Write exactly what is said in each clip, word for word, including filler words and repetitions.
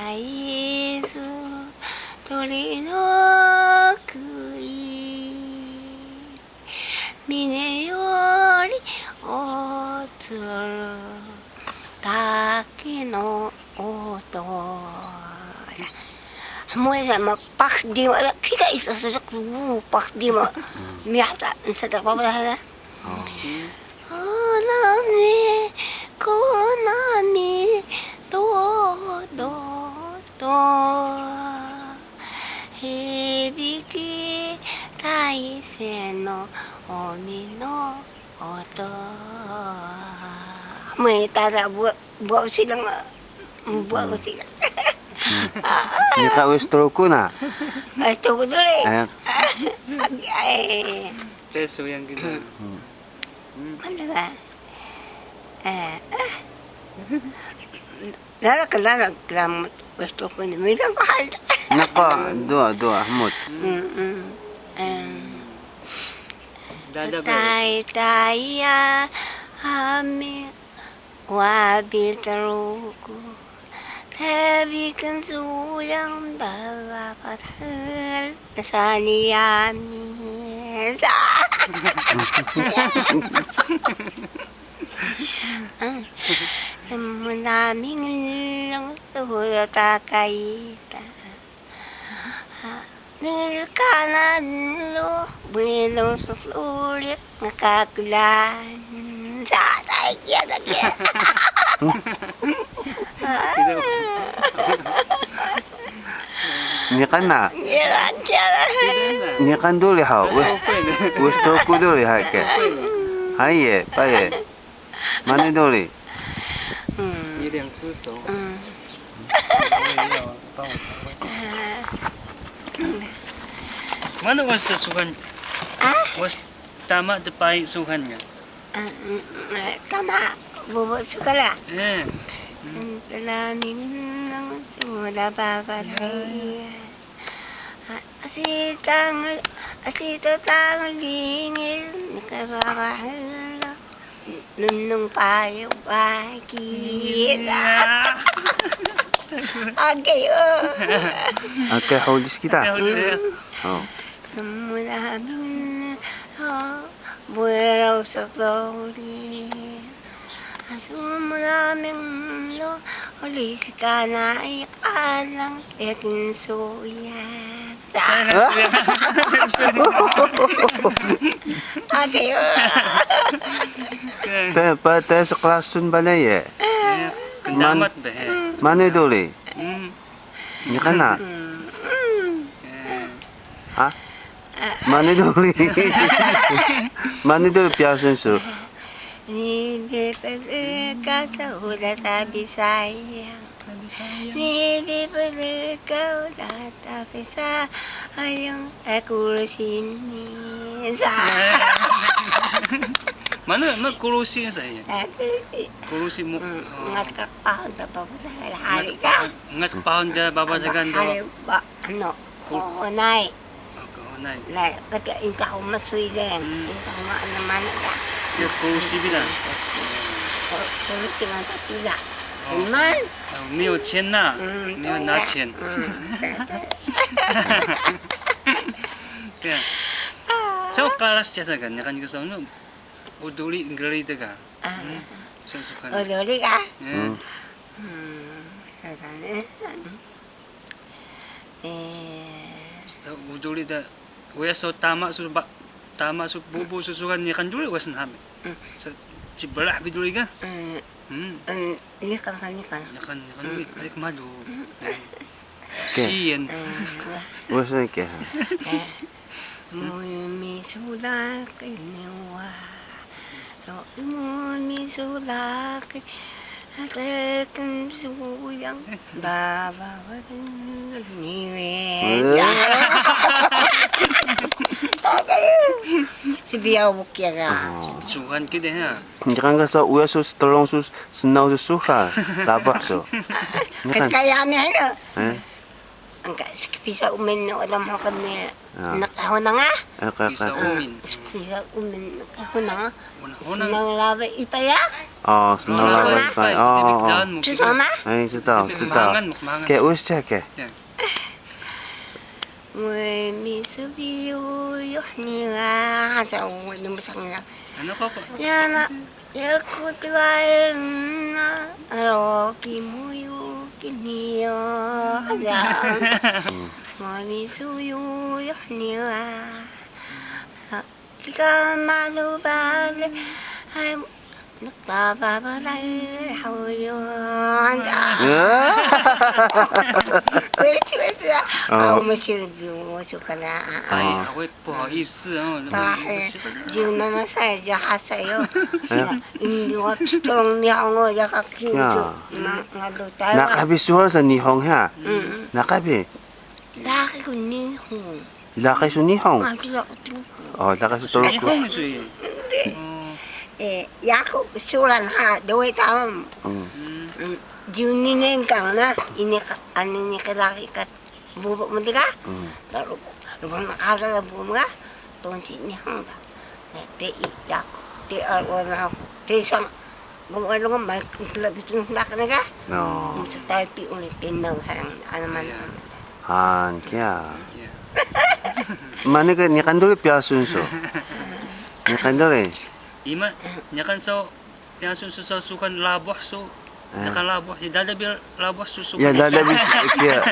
Aisu tori no kui, mine yori otsuru taki no otora. Hmoi sa ma pakdi ma, kika isa susuk wu pakdi ma. Miyah ta, nsa ta papa ta. Konani, konani, to, to, to. Hibiki taisen no omi no oto. Mui tada buat, buat silang, buat silang. Niqan West Truku na. West Truku duri. Pesu yang kita. Mana ba? Eh, eh. Lala ka lala ka West Truku ni, midang ko hal. Naka, dua, dua, hmut. Tai, tai ya, hami. Wabi Truku, tabi kan suyang baba padahal nasani yami. Sa. Semunaming lang suhut ta kaita. Nikanan lu, bilung susulik, ngakaklan. Sa, sa, kiya, sa, kiya. Niqan na? Niqan, kiya. Niqan duri ha, West, West Truku duri ha ke. Hai ye, pa ye. Manu duri? 月亮之手. Manu was ta suhan? West tama dpayun suhan nga? Tama bubu suhan la. Tama minang suhan baba. Asi tang, asi to tang dingin, nika baba hela. Nunung payu baki. Ake yo. Ake hulis kita. Temu la ming, buro sokori. Asumramen lo, uli si kana i alang, yakin suya. Ake yo. Te, pa, te seklasun bale ye. Kendamat be. Manu duri? Niqan na? Ha? Manu duri? Manu duri pyasun su? Nibi pdka sa ula tabi sayang. Nibi pdka ula tabi sayang. Aku sini sa. Manu, manu kurusi sa ya? Kurusi. Kurusi mu. Ngat ka pahun ta papa hari ka. Ngat pahun ta papa dagan do. Hari ba, ano, kohonai. Kohonai. Lai, kata ingkah uma sui de. Ingkah uma ana mana ka. Ke kurusi bi na. Kurusi mantap pila. Iman. Miyo cien na. Miyo na cien. Sa kalas cien ta ka, niqan ka sa nu. Uduri geri ta ka. Uduri ka. Uduri ta, uya so tama su ba, tama su bubu su suhan niqan duri uya snhami. Sa cibrah bi duri ka. Niqan ka niqan. Niqan, niqan duri. Tarik madu. Siyan. Uya snhami ka. Mumi sulak ini wa. So, mumi sulak. Atakan suyang. Baba wadeng niwe. Sibiyaw bukiya ga. Suhan kide ha. Niqan ka sa uya su strong su snaw su suha. Labah su. Niqan. Kaya mi hino. Nka skpisa umin na wada mhuqil ni. Ah. Naq hunang ah. Ah, ka, ka. Skpisa umin. Skpisa umin naq hunang ah. Hunang, hunang. Snaw laba ita ya? Oh, snaw laba ita. Oh, oh. Snaw laba ita. Ay, sitaw, sitaw. Kmahangan mu, kmahangan. Ke, us, check, ke. Mui mi su bi u yuh ni wa, sa u ni musang ya. Ano ko ko? Ya na. Yaku tgail na ro ki muyu ki niyo. Mami suyu yo niyo. Tika malu bale. Hai, nuk baba balai hau yo. Wait, wait, ya. Oh. Aku masih lebih masuk kana. Ay, aku 不好意思哦，那个，十七岁、十八岁哟。Ini wa strong Nihongo ya ka kyu. Naqah bi suwal sa Nihong ha. Naqah bi. Laqi ku Nihong. Laqi su Nihong. Oh, laqi su Truku. Nihong su. Eh, yaku suran ha, doi taon. Juni nengkang na, ini ka, ani ni ka laqi ka. Bubu mu dga. Lalu, lalu nakala bubu mu ga. Tonci Nihong da. Te i yaku, te arwana aku, te sang. Gum arwana mai kula bitung dak na ga. Msa taipi uni tenau hang ana mana. Han kiya. Mana ka niqan duri piyasun so. Niqan duri. Ima, niqan so Piyasun su sukan labuh su. Niqan labuh, ya dada bi labuh su sukan. Ya dada bi, ya.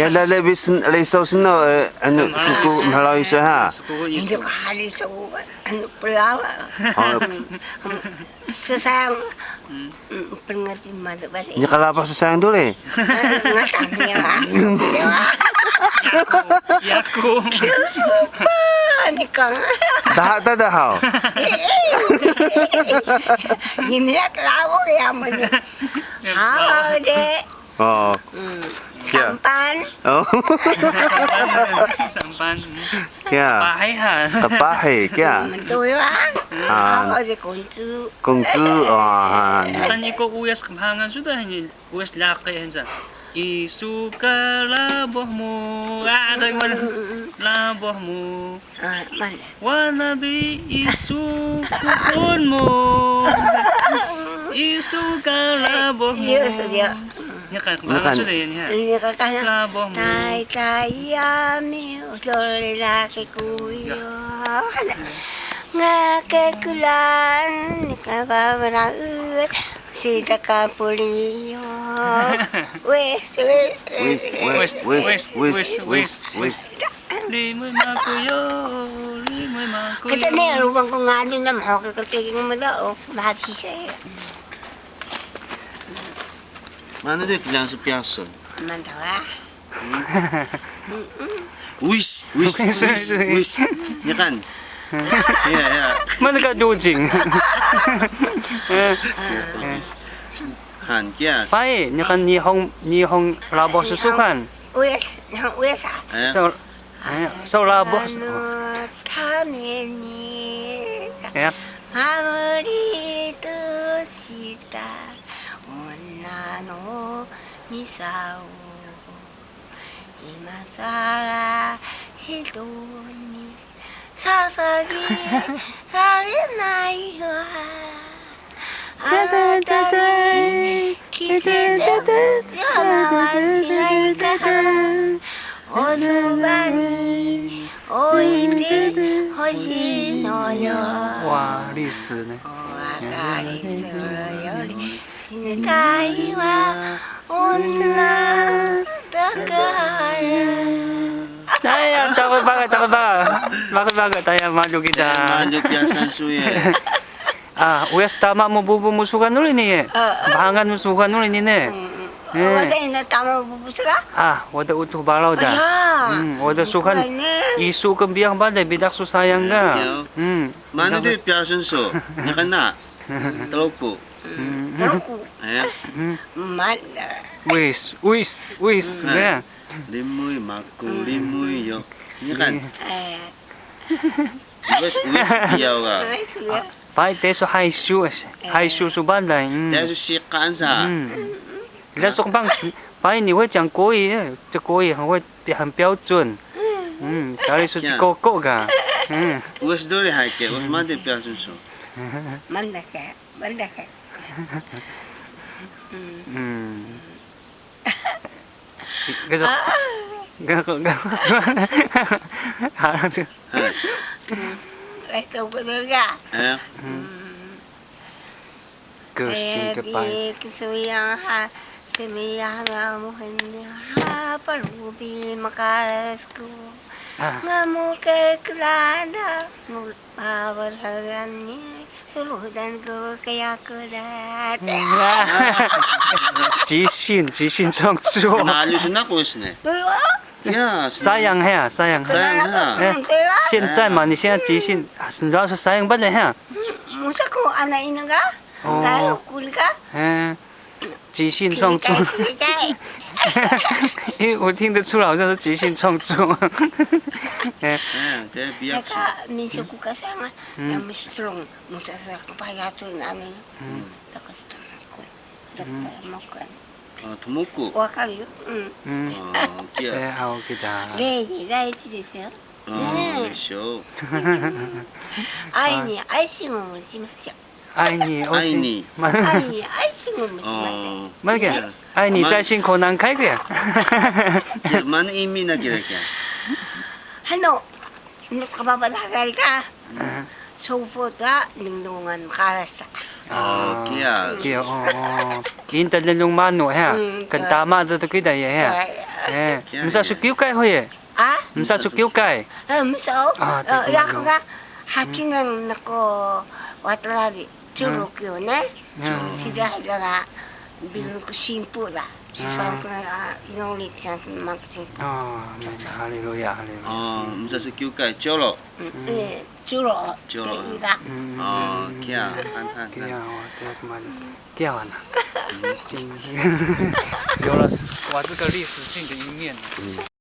Ya dada bi resaw snaw, anu, suku mhraw isu ha. Suku isu. Ini kali su, anu, pelawa. Sesang. Pengerti madu balik. Niqan labuh su sayang duri. Ngatang ya. Yaku. Supa, niqan. Daha ta daha. Ini ya labuh ya mani. Hawa de. Oh. Sampan. Oh. Sampan. Ya. Pahi ha. Pahi ya. Mentu ya. Hawa de kungcu. Kungcu. Oh. Tani ko uyas kemhangan sudah ini. Wes laqi hansa. Isu ka labuh mu. Ah, ada mana? Labuh mu. Wana bi isu kuxul mu. Isu ka labuh mu. Iya, iya. Ini kan, ini kan. Labuh mu. Tai tai ami udol laqi ku yo. Ngake kulan ni ka babra. Sida ka puli yo. Wes, wes, wes. Wes, wes, wes. Rimay maku yo, rimay maku yo. Kata ni, rubang ko ngani na, mho ka kata king mo da, oh, mati siya. Mana dia kenyang sepiasun? Mantap ah. Wis, wis, wis, wis. Niqan. Iya, iya. Mana ka dujing? Han, kiya. Pai, niqan Nihong, Nihong labuh susukan. Wis, Nihong wis ah. So, so labuh. Ano tame ni. Ya. Mamuri to sita onna no misa o. 今さら人に捧げられないわ。あなたに季節の邪魔はしないから。おそばに置いてほしいのよ。 와, 리스네. お別れするより Sinta iwa onna dakal. Taya, cakep banget, cakep banget. Bagus banget, Taya, maju kita. Maju piyasan suye. Ah, uyas tama mu bubu mu sukan uri ni ye. Bahangan mu sukan uri ni ne. Wada ina tama bubu sukan? Ah, wada Utux Baraw da. Wada sukan. Isu ka biyax bale, bitaq su sayang da. Manu de piyasan su? Niqan na. Truku. Truku. Mana? Wis, wis, wis. Rimuy maku, rimuy yo. Niqan. Wis, wis, biyaw ga. Pai tesu haysu, haysu su balay. Tesu siqan sa. 你在说棒，发音你会讲国语，这国语很会，很标准。嗯，哪里说起狗狗噶？嗯，我是都厉害的，我是慢点标准说。慢点，慢点。嗯。嗯。 Gaso, gaso, gaso. Harap sih. Ay, to ko dulu ya. Ayo. Hmm. Kusin ke pai. Bi, kusuya ha, sumiya ha, muhen ha, palubi makaresku. Ah. Ngamu ke kelana, mul-, Bawal hagan ni suludan ku kaya ku dat. 即兴，即兴创作。 Snalu snaku desu ne. Iya, sayang ha, sayang ha. Sayang ha. 现在嘛，你现在即兴，主要是 sayang 吧，哈。 Musa ko ana inu ga? Tayo kuli ga? 即兴创作。 因为我听得出来，好像是即兴创作。 Minsa ku ka sayang, yang mesti strong, musa sa payatun ani. Takas tamaku. Dokter Moku. Tomoku. Wakaru yo. Kiya. Lei ni daichi desu yo. Desu. Ai ni aishi mo mocimashou. 爱你，爱你。 爱你，爱情我们。 Mana ka? 爱你在心口难开 ka ya? Mana imi na kira kira? Hano, nut ka baba da kari ka. Sopo ta nendungan karasa. Kiya. Kiya, o. Inta nendung manu ha. Kentama tu tu kita ya ha. Mesa su kiukai ho ye. Mesa su kiukai. Mesa. Yaku ga hachi nang nako watalari. Curu kiu ne. Sida hida ga bilun ku simpu da. Sisang ku inong li sisang ku mang simpu. Haleluya, haleluya. Mesa su kiukai curu. Curu. Curu. Kiya, han han. Kiya, wa te kemana? Kiya wana. 有了，哇，这个历史性的一面。